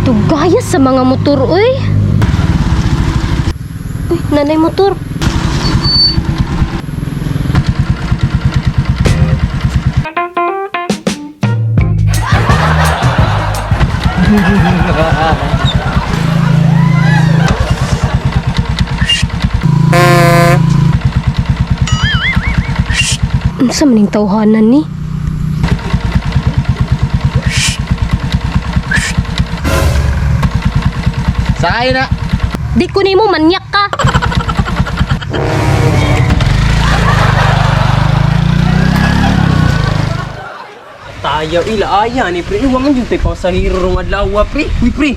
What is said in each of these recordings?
Tugaya sa mga motor, uy. Uy, nanay motor. Unsa man ning tawhanan ni? Sakay na. Di ko nimo manyak ka. Tayo ila aya ni pre. Iwangan jud tay pasahero rong adlaw pre. Uy pre.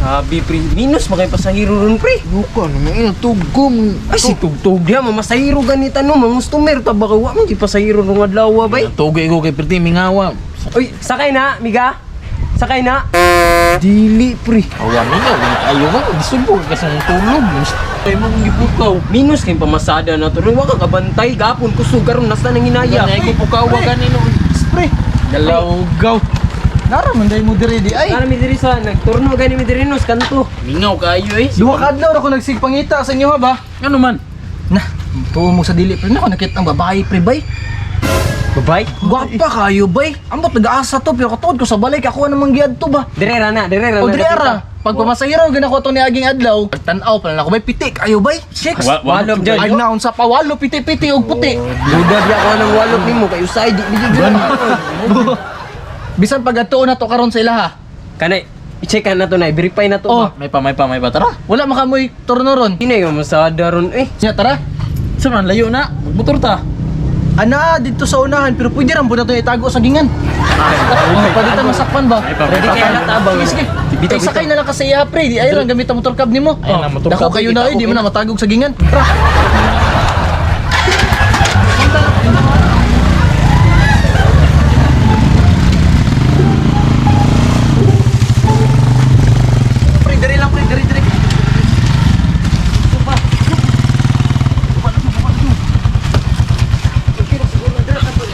Sabi pre, minus makay pasahero ron pre. Buka na may tugom. Ay si tugtog diha mamasahero ganita no, mga customer ta baka wa man jud pasahero rong adlaw bay. Tugay ko kay Priti mingawa. Uy, sakay na, miga. Sakay na. Dili pre. Awa mingaw, ayo ka gisubo ka sa tulog. Ay mo kung gipukaw. Minus kay pamasada na to. Wa ka kabantay gapon kusog karon nasta nang hinaya. Ganay ko pukaw ganino. Pre, Dalawgaw. nara man day mo dire di ay. Ana mi diri sa nagturno gani mi diri nos kanto. Mingaw kayo eh. Duha ka adlaw ra ko nagsigpangita sa inyo ha ba? Ano man? Na, tuo mo sa dili pre na ko nakita ang babae pre bay. Babay. Gwapa kayo bay. Ambot nag-aasa to pero katuod ko sa balay ako namang giadto ba. Dire ra na, dire ra O na. dire ra. Pag pamasahero gina ko to ni aging adlaw, tan-aw pa na ako bay pitik ayo bay. Six. Walop dyan. Ay naon sa pawalo piti-piti og puti. Duda biya ko ng walop nimo kay usay di di jud. Bisan pag adtuon na to karon sa ilaha. Kanay, i-check na to na, i-verify na to. Oh. Ba. May pa, may pa. Tara. Wala makamoy turno ron. Hinay nga masada ron eh. Nya tara. Sa man layo na. Magmotor ta. Ana dito sa unahan pero pwede ra po na to itago sa gingan. Oh, pwede ta masakpan ba? May pa, may Ready pa. kay halata ba? Sige, sige. Bitaw, Ay, sakay na lang ka sa iya, pre. Di ay lang gamit ang motor cab nimo. Ayun ang motor Dako cab, kayo na kita ay, di ko, mo na matagog sa gingan. Tara. Pre, diri lang, pre, diri, diri.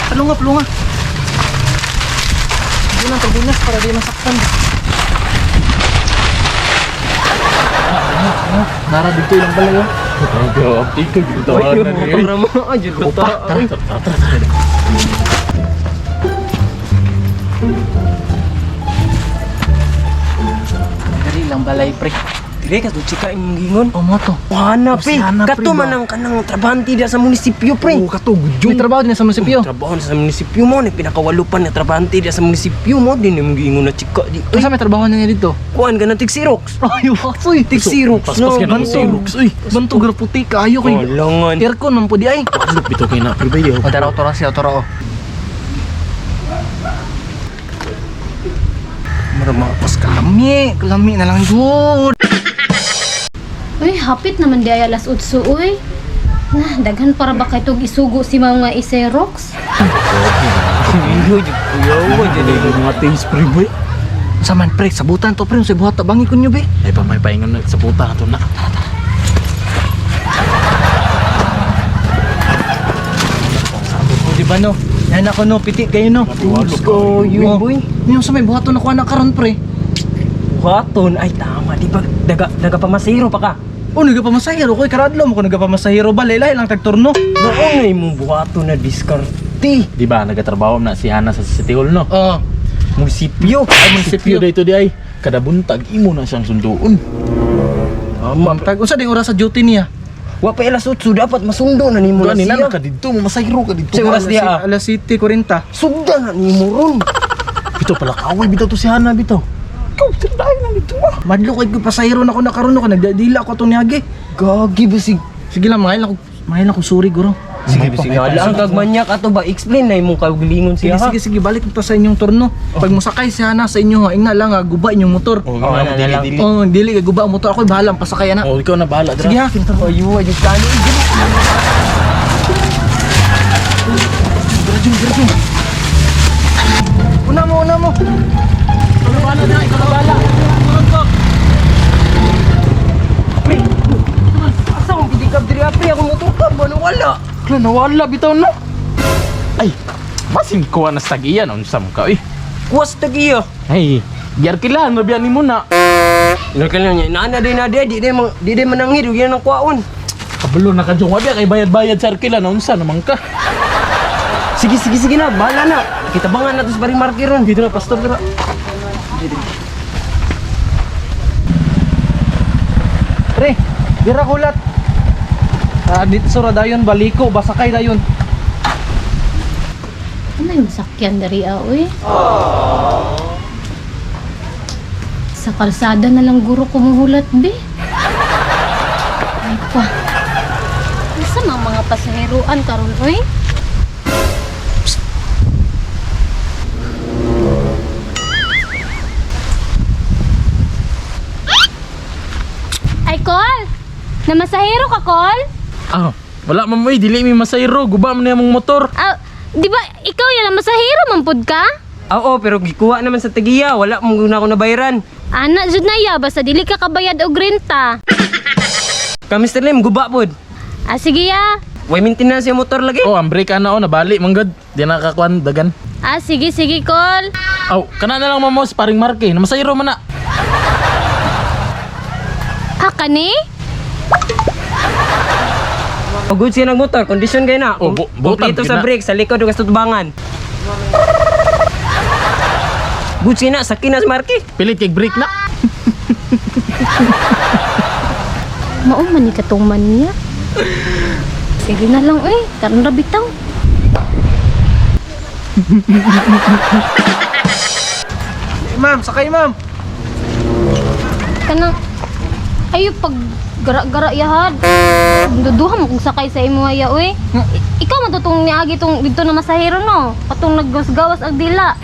Palunga, palunga. Tabunan, tabunan para di masaktan. Nara dito ilang balay oh. Grabe ka gito. Ay, motor mo. Ay, jud ko ta. Tara, tara, tara. Tara. Diri lang balay pre. Dire ka to chika imong gingon. O mo to. Wana pre. Si Hana, pre, Kato ba? man ang kanang trabante diya sa munisipyo pre. Oo, kato gudyo. May trabaho din sa munisipyo. Trabaho na sa munisipyo mo ni pinakawalupan na trabante diya sa munisipyo mo din imong gingon na chika di. Unsa may trabaho na niya dito? Kuan ka na tig Xerox. Ay, wasoy. Tig Xerox Paspas no. ka na Bantog. Xerox, uy. Bantog ra puti kaayo kay. Walangan. Aircon man po di ay. Walop bitaw kay na pre bay. O tara tara siya tara. Mara mapas kalami, kalami na lang jud. Uy, hapit naman di ay alas 8, uy. Na, daghan para ba kay tug isugo si mga iserox? Iyo jud kuya wa jud. Mga taste pre bay. Sa man pre, sabutan to pre, sa buhat tabangi kunyo be. Ay pa may paingon na sa puta na to na. O di ba no? Yan ako no, piti kayo no. Walop Go you boy. Yung sa may buhaton ako anak karon pre. Buhaton ay tama di ba daga daga pamasahero pa ka. O nagapamasahero ko karadlo mo ko nagapamasahero ba lahi lang tagturno. Noon na imong buhaton na diskarte. Di ba nagatrabaho na si Hana sa City Hall no? Oh, Munisipyo. ay munisipyo. Munisipyo dito di ay. Kada buntag imo na siyang sunduon. Tama. Tag unsa ding oras sa duty niya? Wa pa alas 8 dapat masundo na nimo na Gani na siya. ka didto, mamasayro ka didto. Sa oras diya, ah. Alas 7:40. Sugda na nimo ron. Bitaw pala kaway bitaw to si Hana bitaw. Ikaw tindahin na dito ah. Madlo kay ko pasahero na ko nakaroon ko nagdadila ko to niagi. Gagi ba sig Sige lang mahal ako, mahal ako sorry guro. Sige, sige. Ala ang kagmanyak ato ba explain na imong kaugalingon Sige, siya. ha? sige, sige, balik ta sa inyong turno. Pag mosakay siya na sa inyo ha, ingna lang ha, guba inyong motor. Oh, Oh, na dili lang. dili. Oh, dili kay guba ang motor ako, bahala ang pasakay na. Oh, ikaw na bahala dra. Sige ha. Ayo, ayo kani. Diretso, diretso. Una mo, una mo. Ikaw na bahala dra, ikaw na bahala. Pre. Asa akong pidikab diri ah, pre akong motor ka ba wala. Kla nawala bitaw no. Ay, basin kuha na sa tagiyan unsa mo ka eh. Kuwas tagiya. Ay, Giarkilahan ra biya nimo na. Inarkilan niya, inaana din na di, di di manangid, huwag yan ang kwaon. Kabalo na ka jong wa biya kay bayad-bayad sa arkila na unsa naman ka. Sige, sige, sige na, bahala na. Kita bangan na to sa paring marker ron. Dito na pastor dira. Pre, dira kulat. Ah, dito sura dayon baliko, basakay dayon. Ano yung sakyan dari ah, uy? Sa kalsada na lang guro kumuhulat, be. Ay pa. Nasaan ang mga pasaheroan karon, uy? Psst. Ay, Col! Namasahero ka, Col? Ah, wala man mo dili mi masayro, guba man niya mong motor. Ah, di ba ikaw yan ang masahero, mampud ka? Ah, Oo, pero gikuha naman sa tagiya, wala mong guna ako nabayaran. Ana, jud na ya, basta dili ka kabayad og renta. Ka Mr. Lim, guba pod. Ah, sige ya. Way maintenance yung motor lagi. Oh, ang brake ana oh nabali man gud. Di na kakuan dagan. Ah, sige, sige, Col. Aw, kana na lang mamos paring marke, na masayro man na. Ah, kani? Oh, good siya ng motor, kondisyon kayo na. Oh, butan Kompleto gid sa na. brake, sa likod ug sa tubangan. Good siya na, sakin na si Marky. Pilit kay brake na. Mao man ni katong man niya. Sige na lang, eh. Karon ra bitaw. Eh, ma'am, sakay ma'am. Kanang ayo pag gara-gara yahad. Duduha mo kung sakay sa imo ya, uy. Ikaw man to tong niagi tong dito na masahero no. Katong naggawas-gawas ang dila.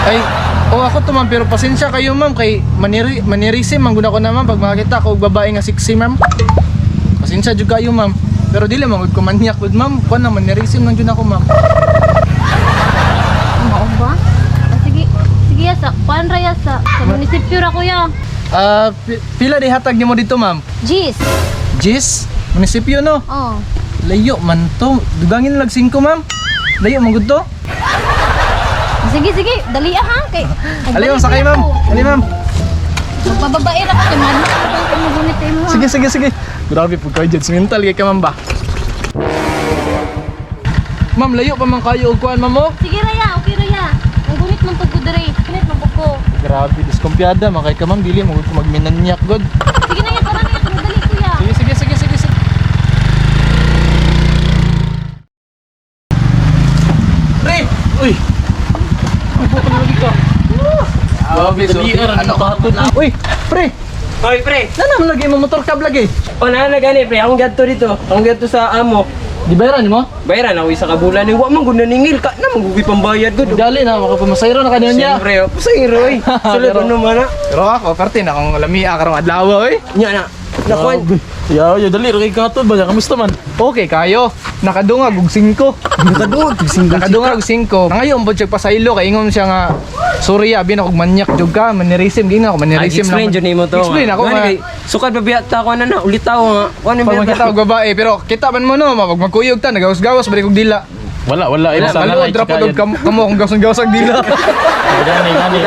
Ay, oh ako to ma'am, pero pasensya kayo ma'am kay maniri manirisim man gud ako na ma'am pag makakita ko og babae nga sexy ma'am. Pasensya jud kayo ma'am. Pero dili man gud ko manyak gud ma'am, kuan na manirisim lang jud ako ma'am. Mao ba? Ah, sige, sige ya sa kuan ra ya sa munisipyo ra kuya. Ah, pila di hatag nimo dito ma'am? Jeez. Jis, munisipyo no. Oh. Layo man to. Dugangin lag 5 ma'am. Layo man gud to. Sige, sige, dali ah, ha kay. Ali ma'am, sakay ma'am. Ali ma'am. Magbababae ra ka kay man kay magunit imo. ha? Sige, sige, sige. Grabe po kayo judgmental kay ka ma'am ba. Ma'am, layo pa man kayo og kuan ma'am oh. Sige ra ya, okay ra ya. Ang gunit man pud ko diri. Gunit man pud ko. Grabe, diskumpiyada man kay ka ma'am dili mo gud ko magminanyak gud. Sige na ya, tara na ya, dali kuya. Sige, sige, sige, sige, sige. Pre! Uy. Ay, bukan lagi ka. Grabe, Dali ra ano kahatod. Uy, pre! Hoy, pre. Nana man lagi mo motor cab lagi. O, na na gani, pre. Akong gadto dito. Akong gadto sa amo. Di bayaran mo? Bayaran ako isa ka bulan. Wa man gud naningil ka na magugi pambayad gud. Dali na makapamasayro na kanina niya. Siyempre, oh, pasahero eh. Sulod ano man na. Pero ako, perte na akong lamia karong adlaw oy. Nya na. Nakuan. Ya, ya dali ra kay kahatod ba? Kamusta man? Okay kayo. Nakadungag og 5. Nakadungag og 5. Nakadungag og 5. Ngayon pod siya pasaylo kay ingon siya nga sorry abi na kog manyak jud ka, manirism gina ako, manirism Explain jud nimo to. Explain ako Gani nga. kay sukad pa biya ta ko na na ulitaw nga. Kuan Pag makita og babae pero kita man mo no, mapag magkuyog ta nagawas-gawas balik og dila. Wala, wala. Eh, basta Maluod na ra pod og kamo kung gawas-gawas ang dila. Gani, gani.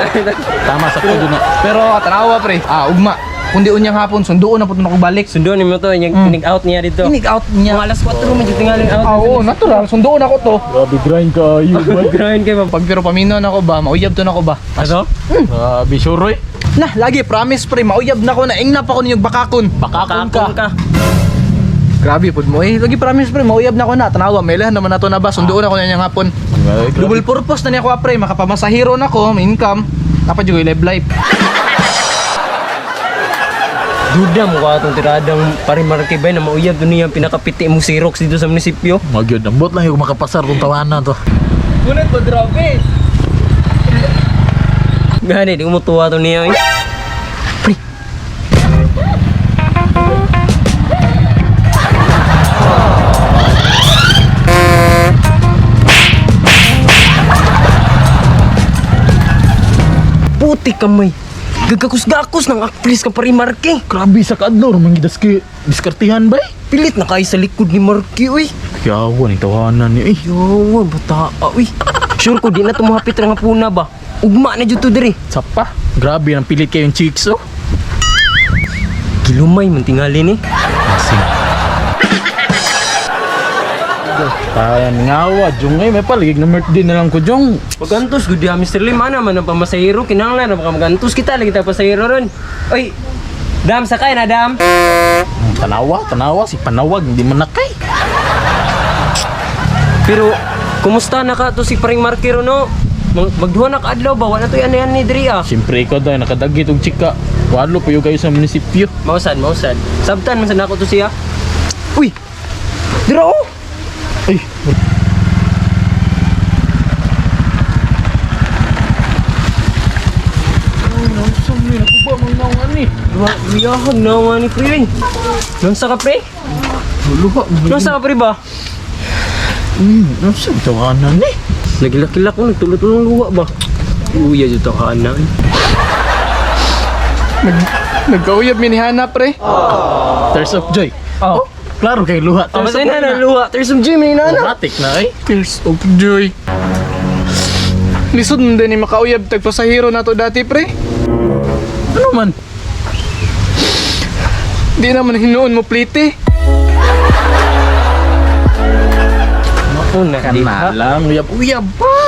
Tama sa ko na. Pero tanawa pre, ah ugma. Kundi unyang hapon sunduon na pud na ko balik. Sunduon nimo to, yung inig out niya dito. Inig out niya. Mga alas 4 man jud tingaling out. Ah, oo, natural sunduon ako to. Grabe grind kayo. Grind kay ba. Pag pero paminaw na ako ba, mauyab to na ako ba? Aso? Grabe suroy. Nah, lagi promise pre, mauyab na ko na ingna pa ko ninyong bakakon. Bakakon ka. Ka. Grabe pud mo eh. Lagi promise pre, mauyab na ko na. Tanawa, may lahan naman na to na ba? Sunduon ako na niyang hapon. Double purpose na niya ako pre, makapamasahero na ko, may income. Dapat juga live life. Duda mo ka atong tiradang pare Marky bay na mauyab dun niya ang pinakapiti mong Xerox dito sa munisipyo. Magyud, ambot lang yung makapasar tong tawanan to. Kunit po, grabe. Gani, di ko mutuwa to niya eh. Pre. Puti kamay. Gagakus-gakus ng actress ka pare Marky. Grabe sa kaadlaw man gidas kay diskartihan bay. Pilit na kayo sa likod ni Marky, uy. Yawa ni tawanan ni eh. Yo, bata, uy. Sure ko di na tumuhapit ra nga puna ba. Ugma na jud to diri. Sapa. Grabe ang pilit kayong chicks oh. Gilumay man tingali ni. Asing. Kaya ngawa, Jong eh. May paligig na birthday na lang ko, Jong. Magantos gud diha Mr. Lim ana man ang pamasahero kinahanglan ra ka magantos kita lagi ta pasahero ron. Oy. Dam sakay na dam. Tanawa, tanawa. Si Panawag, hindi man nakay. Pero kumusta na ka to si Paring Markero no? Magduha na ka adlaw ba wa na toy anayan ni diri ah. Siyempre ikaw dahil nakadagit og chika. Walo pa yun kayo sa munisipyo. Mausad, mausad. Sabtan man sa nako to siya. Uy. Dira oh. Ay, Duha, luyahag na nga ni pre. Uy. Nunsa ka pre? Luha, Nunsa ka pre ba? Nasa tawanan eh. Nagilak-ilak ko, nagtulot-tulong luwa ba? Uya dito ka na. Nagkauyab mi ni Hana pre. Tears of joy. Oh. Klaro kay luha. Oh, Tears masaya of na joy na luha. Tears of joy, may nana. Automatic na eh. Tears of joy. Lisod man din ni makauyab tag pasahero nato dati pre. Ano man? Di naman hinuon mo plite. Mauna, di ba? Lang, uyab-uyab pa.